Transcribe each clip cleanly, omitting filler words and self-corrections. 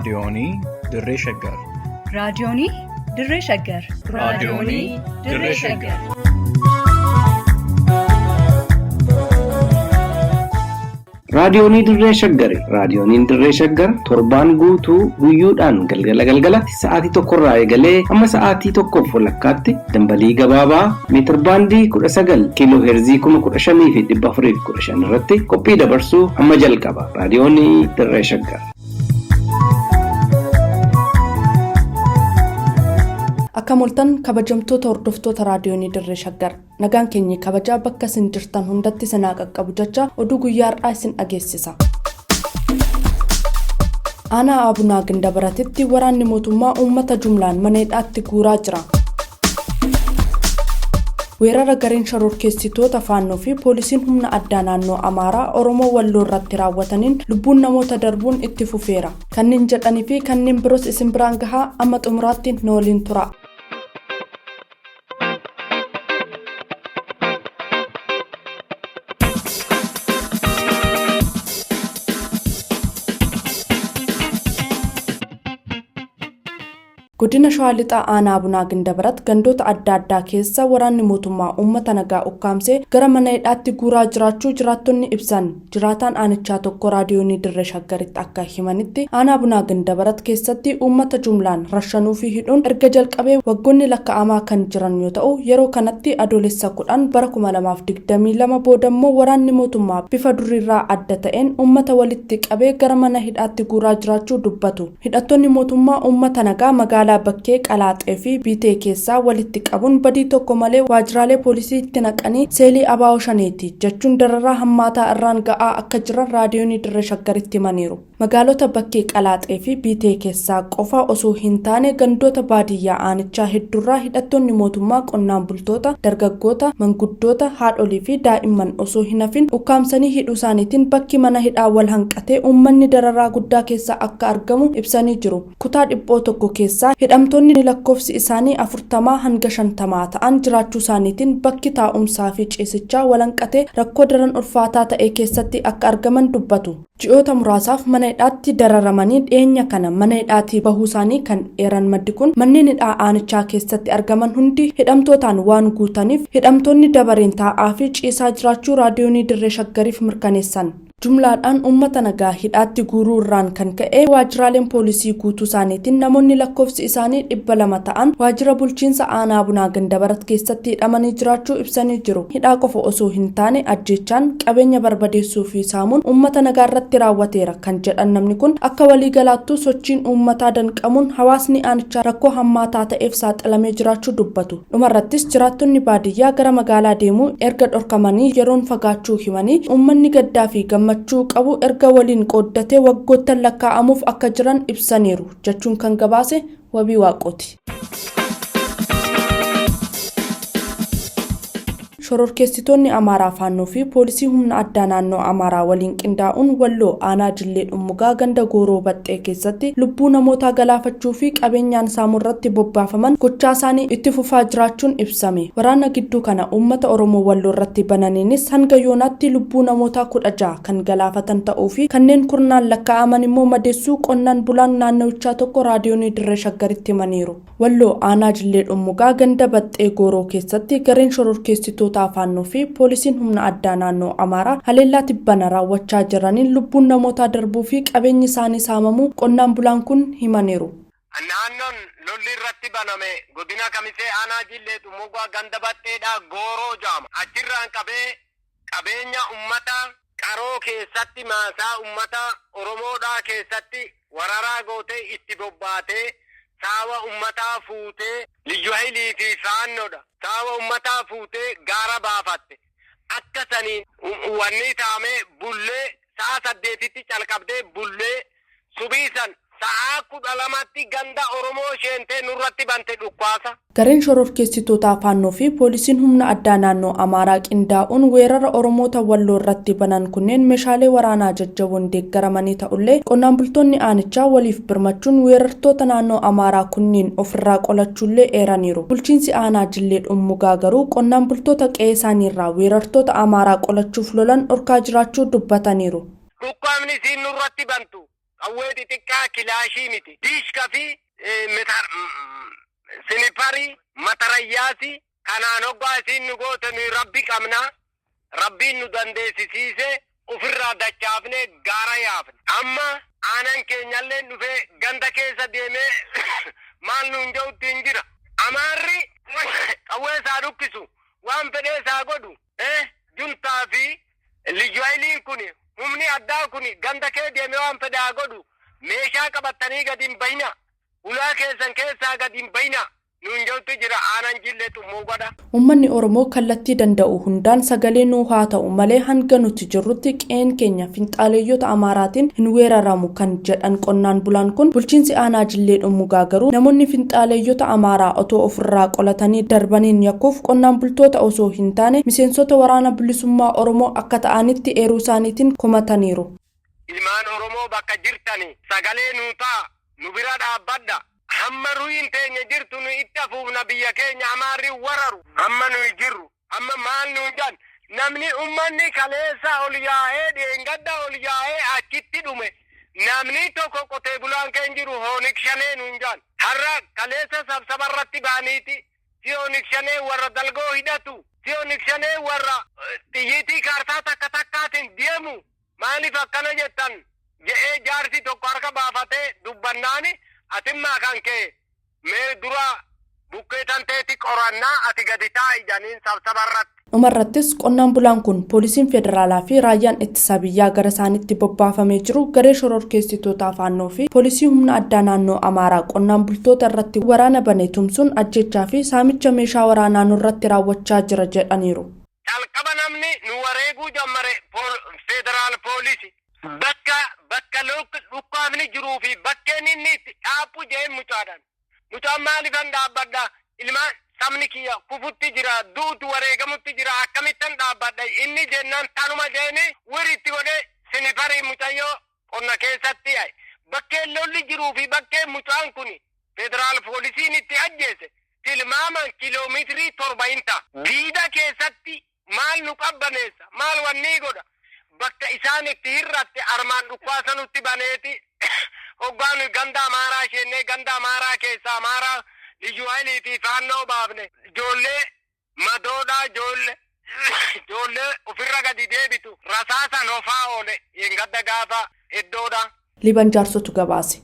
Raadiyoonii Dirree Shaggar. Raadiyoonii Dirree Shaggar. Raadiyoonii Dirree Shaggar. Raadiyoonii Dirree Shaggari. Raadiyooniin Dirree Shaggar torbaan guutuu guyyoodhaan galgala galgalatti sa'aatii tokkorraa eegalee hamma sa'aatii tokkoof walakkaatti dambalii gabaabaa meetirbaandii 19 kiiloo heerzii 15,415 irratti qophii dabarsuu hamma jalqaba. Raadiyoonii Dirree Shaggar. Akka moltan kabajamtoota hordoftoota raadiyoonii Dirree Shaggar nagaan keenya kabajaa bakka isin jirtan hundatti isin haa qaqqabu jecha oduu guyyaa har'aa isin dhageessisa. Aanaa Abunaa Gindabaratitti waraanni mootummaa uummata jumlaan mana hidhaatti guuraa jira. Weerara gareen shororkeessitoota faannoo fi poolisiin humna addaa naannoo Amaaraa Oromoo Walloo irratti raawwataniin lubbuun namoota darbuun itti fufeera. Kanneen jedhanii fi kanneen biroos isin biraan gahaa amma xumuraatti nu waliin tura. Godina Shawaa Lixaa Aanaa Abunaa Gindabarat gandoota adda addaa keessa waraanni mootummaa uummata nagaa ukkaamsee gara mana hidhaatti guuraa jiraachuu jiraattonni ibsan. Jiraataan aanichaa tokko raadiyoonii Dirree Shaggaritti akka himanitti Aanaa Abunaa Gindabarat keessatti uummata jumlaan rashanuu fi hidhuun erga jalqabee waggoonni lakkaa'amaa kan jiran yoo ta'u, yeroo kanatti Adoolessa 10 bara 2022 boodammoo waraanni mootummaa bifa duriirraa adda ta'een uummata walitti qabee gara mana hidhaatti guuraa jiraachuu dubbatu. Hidhattoonni mootummaa uummata nagaa magaalaa Bakkee, Qalaaxee fi Biitee keessaa walitti qabuun badii tokko malee waajjiraalee poolisiitti naqanii seelii abaa'oo shaneeti jechuun dararaa hammaataa irraan ga'aa akka jiran raadiyoonii Dirree Shaggaritti himaniiru. Magaalota Bakkee, Qalaaxee fi Biitee keessaa qofa osoo hin taane gandoota baadiyyaa aanichaa hedduurraa hidhattoonni mootummaa qonnaan bultoota, dargaggoota, manguddoota, haadholii fi daa'imman osoo hin hafin ukkaamsanii hidhuu isaaniitiin bakki mana hidhaa wal hanqatee uummanni dararaa guddaa keessa akka argamu ibsanii jiru. Kutaa dhiphoo tokko keessaa hidhamtoonni lakkoofsi isaanii 40 hanga 50 ta'an jiraachuu isaaniitiin bakki taa'umsaa fi ciisichaa wal hanqatee rakkoo daran ulfaataa ta'e keessatti akka argaman dubbatu. Ji'oota muraasaaf mana hidhaatti dararamanii dhiyeenya kana mana hidhaatii bahuu isaanii kan eeran maddi kun manneen hidhaa aanichaa keessatti argaman hundi hidhamtootaan waan guutaniif hidhamtoonni dabareen taa'aa fi ciisaa jiraachuu raadiyoonii Dirree Shaggariif mirkaneessan. Jumlaadhaan uummata nagaa hidhaatti guuruu irraan kan ka'e waajjiraaleen poolisii guutuu isaaniitiin namoonni lakkoofsi isaanii 200 ta'an waajjira bulchiinsa aanaa Abunaa Gindabarat keessatti hidhamanii jiraachuu ibsanii jiru. Hidhaa qofa osoo hin taane ajjeechaan qabeenya barbadeessuu fi saamuun uummata nagaa irratti raawwateera kan jedhan namni kun akka waliigalaattuu sochiin uummataa danqamuun hawaasni aanichaa rakkoo hammaataa ta'eef saaxilamee jiraachuu dubbatu. Dhumarrattis jiraattonni baadiyyaa gara magaalaa deemuu erga dhorkamanii yeroon fagaachuu himanii uummanni gaddaa fi gammachuu qabu erga waliin qooddatee waggoottan lakkaa'amuuf akka jiran ibsaniiru jechuun kan gabaase Wabii Waaqooti. Shororkeessitoonni Amaaraa Faannoo fi poolisii humna addaa naannoo Amaaraa waliin qindaa'uun Walloo aanaa Jillee Dhummugaa ganda Gooroo Baxxee keessatti lubbuu namootaa galaafachuu fi qabeenyaan saamuu irratti bobbaafaman gochaa isaanii itti fufaa jiraachuun ibsame. Waraana gidduu kana uummata Oromoo Walloo irratti bananiinis hanga yoonaatti lubbuu namootaa 16 kan galaafatan ta'uu fi kanneen kurnaan lakkaa'aman immoo madeessuu qonnaan bulaan naannawichaa tokko raadiyoonii Dirree Shaggaritti himaniiru. Walloo aanaa Jillee Dhummugaa ganda Baxxee Gooroo keessatti gareen shororkeessitoota Faannoo fi poolisiin humna addaa naannoo Amaaraa haleellaa tibbana raawwachaa jiraniin lubbuun namootaa darbuu fi qabeenyi isaanii saamamuu qonnaan bulaan kun himaniiru. Naannoon lolli irratti baname godina Kamisee aanaa Jillee Dhummugaa ganda Baxxeedhaa Gooroo jaama. Achirraan qabee qabeenya ummata qaroo keessatti maasaa ummata Oromoodhaa keessatti wararaa gootee itti bobbaatee saawa ummataa fuutee Liyyu Hayilii fi Faannoodha. Saawa ummataa fuutee gaara baafatte. Akka saniin wanni taamee bullee sa'a 8tti calqabdee bullee subii san sa'aa 12tti ganda Oromoo sheentee nurratti bante dhukkaasa. Gareen shororkeessitootaa Faannoo fi poolisiin humna addaa naannoo Amaaraa qindaa'uun weerara Oromoota Walloo irratti banan kunneen meeshaalee waraanaa jajjaboon deeggaramanii ta'ullee qonnaan bultoonni aanichaa waliif birmachuun weerartoota naannoo Amaaraa kunniin ofirraa qolachuullee eeraniiru. Bulchiinsi aanaa Jillee Dhummugaa garuu qonnaan bultoota qe'ee isaaniirraa weerartoota Amaaraa qolachuuf lolan dhorkaa jiraachuu dubbataniiru. Dhukkaamni isiin nurratti bantu. Qawwee xixiqqaa kilaashii miti. Diishka fi siniparii matarayyaasi kanaan hoggaa isiin nu goote nuyi rabbi qabna. Rabbiin nu dandeessisiise ofirraa dachaafne gaara yaafne. Amma aanan keenyallee dhufee ganda keessa deemee maal nuun jedhutti hin jira. Amaarri qawwee isaa dhukkisu waan fedhee isaa godhu juntaa fi liyyuu kun humni addaa kun ganda kee deemee waan fedhe haa godhu meeshaa qabatanii gadi hin bahina ulaa keessan keessaa gadi hin bahina nuun jedhutti jira aanan jillee xummuu godha. Uummanni Oromoo kallattii danda'u hundaan sagalee nuu haa ta'u malee hanga nuti jirrutti qe'een keenya finxaaleeyyota Amaaraatiin hin weeraramu kan jedhan qonnaan bulaan kun bulchiinsi aanaa Jillee Dhummugaa garuu namoonni finxaaleeyyota Amaaraa otoo ofirraa qolatanii darbaniin yakkuuf qonnaan bultoota osoo hin taane miseensota waraana bilisummaa Oromoo akka ta'anitti eeruu isaaniitiin komataniiru. Ilmaan Oromoo bakka jirtani sagalee nuu ta'a nu bira dhaabbadha. Hamma ruhiin teenya jirtu nu itti afuufna biyya keenya amaarri wararu hamma nuyi jirru hamma maal nuun jedhan namni ummanni kaleessa ol yaa'ee dheengadda ol yaa'ee achitti dhume namni tokko qotee bulaan keenya jiru hoonik shanee nuun jedhan har'a kaleessa sabsabarratti ba'aniiti si hoonik shanee warra dalgoo hidhatu si hoonik shanee warra xiyyiitii kaartaa takka takkaatiin deemu maaliif akkana jettan je'ee jaarsi tokko harka baafatee dubbannaani. Atimmaa kan kee mee dura bukkee tanteetti qorannaa ati gadi taa'i janiin sabsabarratti. Dhumarrattis qonnaan bulaan kun poolisiin federaalaa fi raayyaan ittisa biyyaa gara isaanitti bobbaafamee jiru garee shororkeessitoota faannoo fi poolisii humna addaa naannoo Amaaraa qonnaan bultoota irratti waraana bane tumsuun ajjechaa fi saamicha meeshaa waraanaa nurratti raawwachaa jira jedhaniiru. Calqaba namni nu wareeguu jammare federaal poolisi. Bakka bakka dhukkaafni jiruu fi bakkeen inni itti dhaabbu jeen mucaadhaan. Mucaan maaliifan dhaabbadha? Ilmaan sabni kiyya kufutti jira, duutu wareegamutti jira, akkamittan dhaabbadha? Inni jennaan tanuma jeeni wiritti godhee sinifarii mucayyoo qonna keessatti yaa'e. Bakkeen lolli jiruu fi bakkeen mucaan kun federaal poolisiin itti ajjeese tilmaaman kiiloomeetirii 7 hin ta'a. Diida keessatti maal nu qabbaneessa? Maal wanni godha? Bakka isaan itti hir'atte armaan dhukkaasa nutti baneeti hoggaan ganda Amaaraa isheenee ganda Amaaraa keessa Amaaraa liyyuu haayilii fi faannoo baafne ijoollee madoodhaa ijoollee ofirra gadi deebitu rasaasan hofaa oole gadda gaafa iddoodha. Liban jaarsotu gabaase.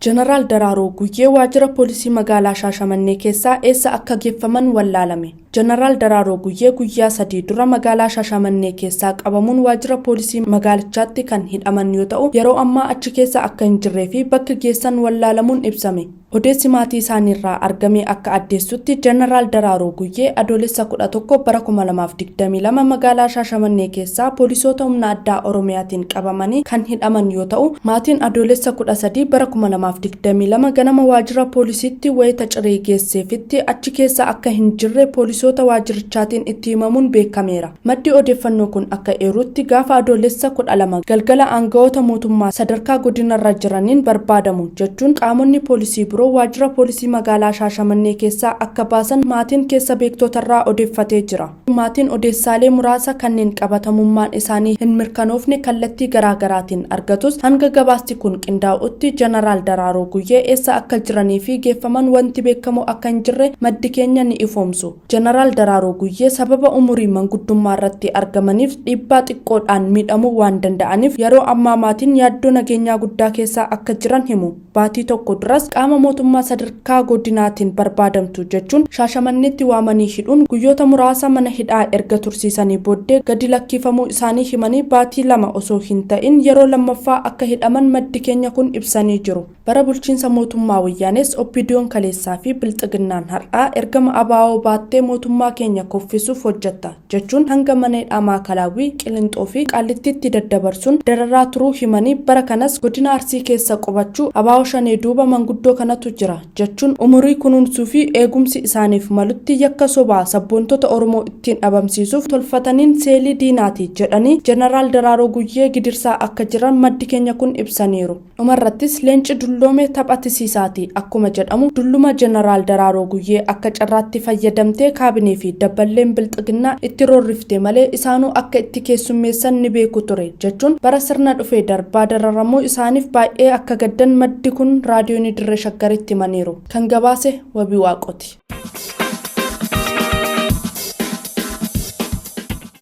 Jeneraal Daraaroo Guyyee waajjira poolisii magaalaa Shaashamannee keessaa eessa akka geeffaman wallaalame. Jeneraal Daraaroo Guyyee guyyaa 3 dura magaalaa Shaashamannee keessaa qabamuun waajjira poolisii magaalichaatti kan hidhaman yoo ta'u yeroo ammaa achi keessa akka hin jirree fi bakka geessan wallaalamuun ibsame. Odeessi maatii isaaniirraa argame akka addeessutti Jeneraal Daraaroo Guyyee adoolessa 11 bara 2022 magaalaa Shaashamannee keessaa poolisoota humna addaa Oromiyaatiin qabamanii kan hidhaman yoo ta'u maatiin adoolessa 13 bara 2022 ganama waajjira poolisiitti wayita ciree geesseefitti achi keessa akka hin jirre poolisoota waajjirichaatiin itti himamuun beekameera. Maddi odeeffannoo kun akka eerutti gaafa adoolessa 12 galgala aangawoota mootummaa sadarkaa godinarra jiraniin barbaadamu jechuun qaamonni poolisii biroo waajjira poolisii magaalaa Shaashamannee keessaa akka baasan maatiin keessa beektotarraa odeeffatee jira. Maatiin odeessaalee muraasa kanneen qabatamummaan isaanii hin mirkanoofne kallattii garaagaraatiin argatus hanga gabaasti kun qindaa'utti Jeneraal Daraaroo Guyyee eessa akka jiranii fi geeffaman wanti beekamu akka hin jirre maddi keenya ni ifoomsu. Jeneraal Daraaroo Guyyee sababa umurii manguddummaa irratti argamaniif dhiibbaa xiqqoodhaan miidhamuu waan danda'aniif yeroo ammaa maatiin yaaddoo nageenyaa guddaa keessaa akka jiran himu. Baatii tokko duras qaama mootummaa sadarkaa godinaatiin barbaadamtu jechuun Shaashamanneetti waamanii hidhuun guyyoota muraasa mana hidhaa erga tursiisanii booddee gadi lakkifamuu isaanii himanii baatii 2 osoo hin ta'in yeroo lammaffaa akka hidhaman maddi keenya kun ibsanii jiru. Bara bulchiinsa mootummaa Wayyaanes Oppidiyoon Kaleessaa fi Bilxiginnaan har'aa ergama abaa'oo baattee mootummaa keenya kuffisuuf hojjetta jechuun hanga mana hidhaa Maakalaawwii, Qilinxoo fi Qaallittiitti daddabarsuun dararaa turuu himanii bara kanas godina Arsii keessa qubachuu abaa'oo shanee duuba manguddoo kanatu jira jechuun umurii kunuunsuu fi eegumsi isaaniif malutti yakka sobaa sabboontota Oromoo ittiin dhabamsiisuuf tolfataniin seelii diinaati jedhanii Jeneraal Daraaroo Guyyee gidirsaa akka jiran maddi keenya kun ibsaniiru. Dhumarrattis leenci dulloome taphatisiisaati akkuma jedhamu dulluma Jeneraal Daraaroo Guyyee akka carraatti fayyadamtee kaabinee Kaabinee fi dabballeen bilxiginnaa itti roorrifte malee isaanuu akka itti keessummeessan ni beeku ture jechuun bara sirna dhufee darbaa dararamuu isaaniif baay'ee akka gaddan maddi kun raadiyoonii Dirree Shaggaritti himaniiru. Kan gabaase Wabii Waaqooti.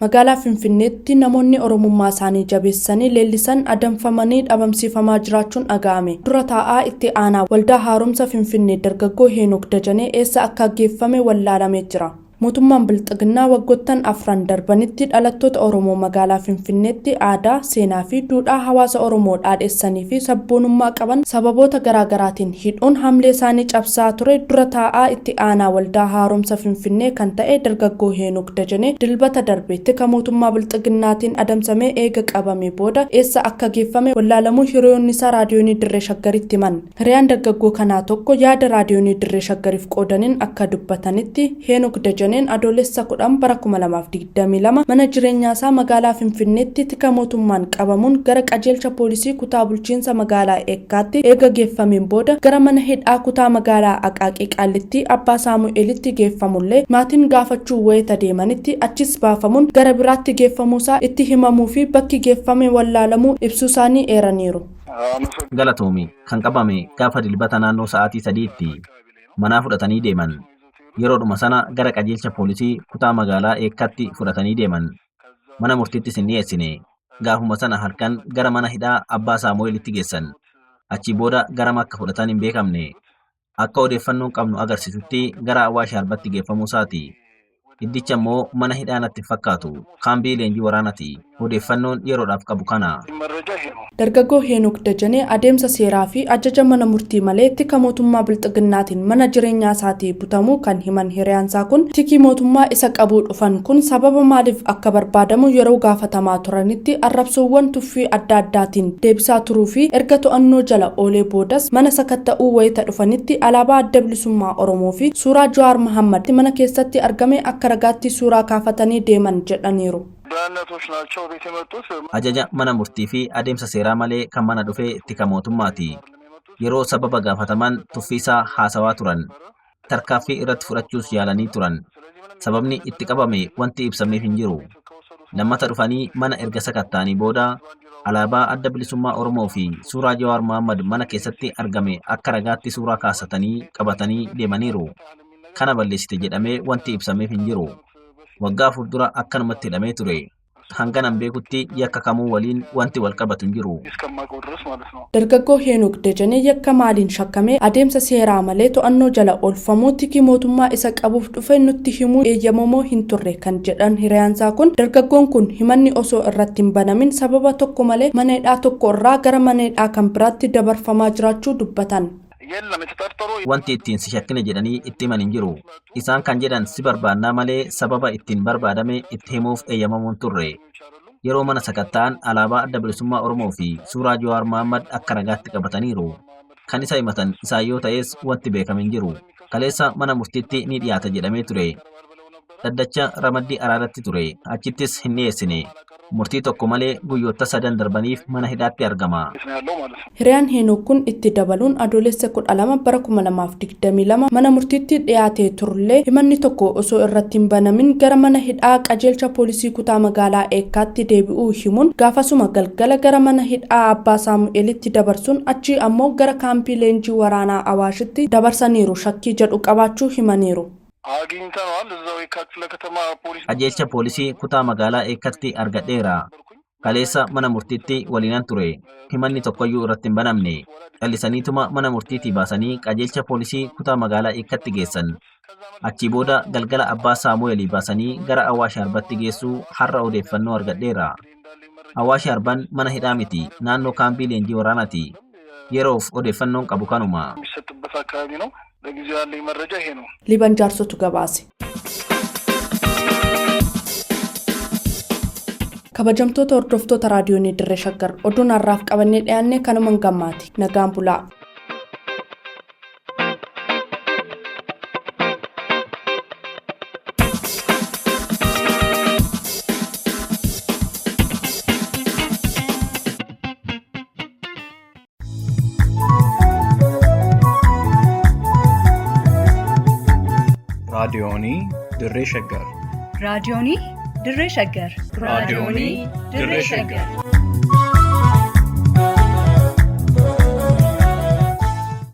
Magaalaa Finfinneetti namoonni Oromummaa isaanii jabeessanii leellisan adamfamanii dhabamsiifamaa jiraachuun dhaga'ame. Dura taa'aa itti aanaa waldaa haaromsa Finfinnee dargaggoo Heenok Dajanee eessa akka geeffame wallaalamee jira. Mootummaan Bilxiginnaa waggoottan afran darbanitti dhalattoota Oromoo magaalaa Finfinneetti aadaa, seenaa fi duudhaa hawaasa Oromoo dhaadheessanii fi sabboonummaa qaban sababoota garaagaraatiin hidhuun hamlee isaanii cabsaa ture. Dura taa'aa itti aanaa waldaa haaromsa Finfinnee kan ta'e dargaggoo Heenok Dajanee dilbata darbe tika mootummaa Bilxiginnaatiin adamsamee eega qabame booda eessa akka geeffame wallaalamuu hiriyoonni isaa raadiyoonii Dirree Shaggaritti himan. Hiriyaan dargaggoo kanaa tokko yaada raadiyoonii Dirree Shaggariif qoodaniin akka dubbatanitti Heenok Dajaneen adoolessa 10 bara 2022 mana jireenyaa isaa magaalaa Finfinneetti tika mootummaan qabamuun gara qajeelcha poolisii kutaa bulchiinsa magaalaa Eekkaatti eega geeffameen booda gara mana hidhaa kutaa magaalaa Aqaaqii Qaallitti Abbaa Saamu'eelitti geeffamullee maatiin gaafachuu wayita deemanitti achis baafamuun gara biraatti geeffamuusaa itti himamuu fi bakki geeffame wallaalamuu ibsuu isaanii eeraniiru. Galatoomi kan qabame gaafa dilbata naannoo sa'aatii 3tti manaa fudhatanii deeman. Yeroodhuma sana gara qajeelcha poolisii kutaa magaalaa Eekkaatti fudhatanii deeman. Mana murtiittis hin dhiyeessine. Gaafuma sana halkan gara mana hidhaa Abbaa Saamu'eelitti geessan. Achii booda garama akka fudhatan hin beekamne. Akka odeeffannoon qabnu agarsiisutti gara Awaash Arbatti geeffamuu isaati. Iddicha immoo mana hidhaa natti hin fakkaatu. Kaambii leenjii waraanaati. Odeeffannoon yeroodhaaf qabu kana. Dargaggoo Heenok Dajanee adeemsa seeraa fi ajaja mana murtii malee tika mootummaa Bilxiginnaatiin mana jireenyaa isaatii butamuu kan himan hiriyaansaa kun tikii mootummaa isa qabuu dhufan kun sababa maaliif akka barbaadamu yeroo gaafatamaa turanitti arrabsoowwan tuffii adda addaatiin deebisaa turuu fi erga to'annoo jala oolee boodas mana sakatta'uu wayita dhufanitti alaabaa adda bilisummaa Oromoo fi suuraa Jawaar Mohammad mana keessatti argame akka ragaatti suuraa kaafatanii deeman jedhaniiru. ደህንነቶች ናቸው ቤት የመጡት። Ajaja mana murtii fi adeemsa seeraa malee kan mana dhufe tika mootummaati. Yeroo sababa gaafataman tuffiisaa haasawaa turan. Tarkaaffii irratti fudhachuus yaalanii turan. Sababni itti qabame wanti ibsameef hin jiru. Lammata dhufanii mana erga sakatta'anii booda alaabaa adda bilisummaa Oromoo fi suuraa Jawaar Mohammad mana keessatti argame akka ragaatti suuraa kaasatanii qabatanii deemaniiru. Kana balleessite jedhamee wanti ibsameef hin jiru. Waggaa 4 dura akkanumatti hidhamee ture. Hanganan beekutti yakka kamuu waliin wanti wal qabatu hin jiru. እስከማውቀው ድረስ ማለት ነው። Dargaggoo Heenok Dajanee yakka maaliin shakkamee adeemsa seeraa malee to'annoo jala oolfamuu tikii mootummaa isa qabuuf dhufe nutti himuu eeyyamamoo hin turre kan jedhan hiriyaansaa kun dargaggoon kun himanni osoo irratti hin banamin sababa tokko malee mana hidhaa tokko irraa gara mana hidhaa kan biraatti dabarfamaa jiraachuu dubbatan. የለም የተጠርጠሩ Wanti ittiin si shakkine jedhanii itti himan hin jiru. Isaan kan jedhan si barbaannaa malee sababa ittiin barbaadame itti himuuf eeyyamamuu hin turre. Yeroo mana sakatta'an alaabaa adda bilisummaa Oromoo fi suuraa Jawaar Mohammad akka ragaatti qabataniiru. Kan isa himatan isaan yoo ta'es wanti beekame hin jiru. Kaleessa mana murtiitti ni dhiyaata jedhamee ture. Dhaddacha ramaddii araaratti ture. Achittis hin dhiyeessine. Murtii tokko malee guyyoota 3 darbaniif mana hidhaatti argama. ነው ያለው ማለት ነው። Hiriyaan Heenok kun itti dabaluun adoolessa 12 bara 2022 mana murtiitti dhiyaatee turullee himanni tokko osoo irratti hin banamin gara mana hidhaa qajeelcha poolisii kutaa magaalaa Eekkaatti deebi'uu himuun gaafasuma galgala gara mana hidhaa Abbaa Saamu'eelitti dabarsuun achii ammoo gara kaampii leenjii waraanaa Awaashitti dabarsaniiru shakkii jedhu qabaachuu himaniiru. አግኝተነዋል። እዛው የካ ክፍለ ከተማ ፖሊስ Qajeelcha poolisii kutaa magaalaa Eekkatti argadheera. Kaleessa mana murtiitti waliinan ture. Himanni tokkoyyuu irratti hin banamne. Callisaniituma mana murtiitii baasanii qajeelcha poolisii kutaa magaalaa Eekkatti geessan. Achii booda galgala Abbaa Saamu'eelii baasanii gara Awaash Arbatti geessuu har'a odeeffannoo argadheera. Awaash Arban mana hidhaa miti. Naannoo kaambii leenjii waraanaati. Yeroof odeeffannoon qabu kanuma. የሚሰጥበት አካባቢ ነው። ለጊዜው ያለኝ መረጃ ይሄ ነው። Liban jaarsotu gabaase. Kabajamtoota hordoftoota raadiyoonii Dirree Shaggar oduun har'aaf qabannee dhiyaanne kanumaan gammaati. Nagaan bulaa. Raadiyoonii Dirree Shaggar. Raadiyoonii Dirree Shaggar. Raadiyoonii Dirree Shaggar.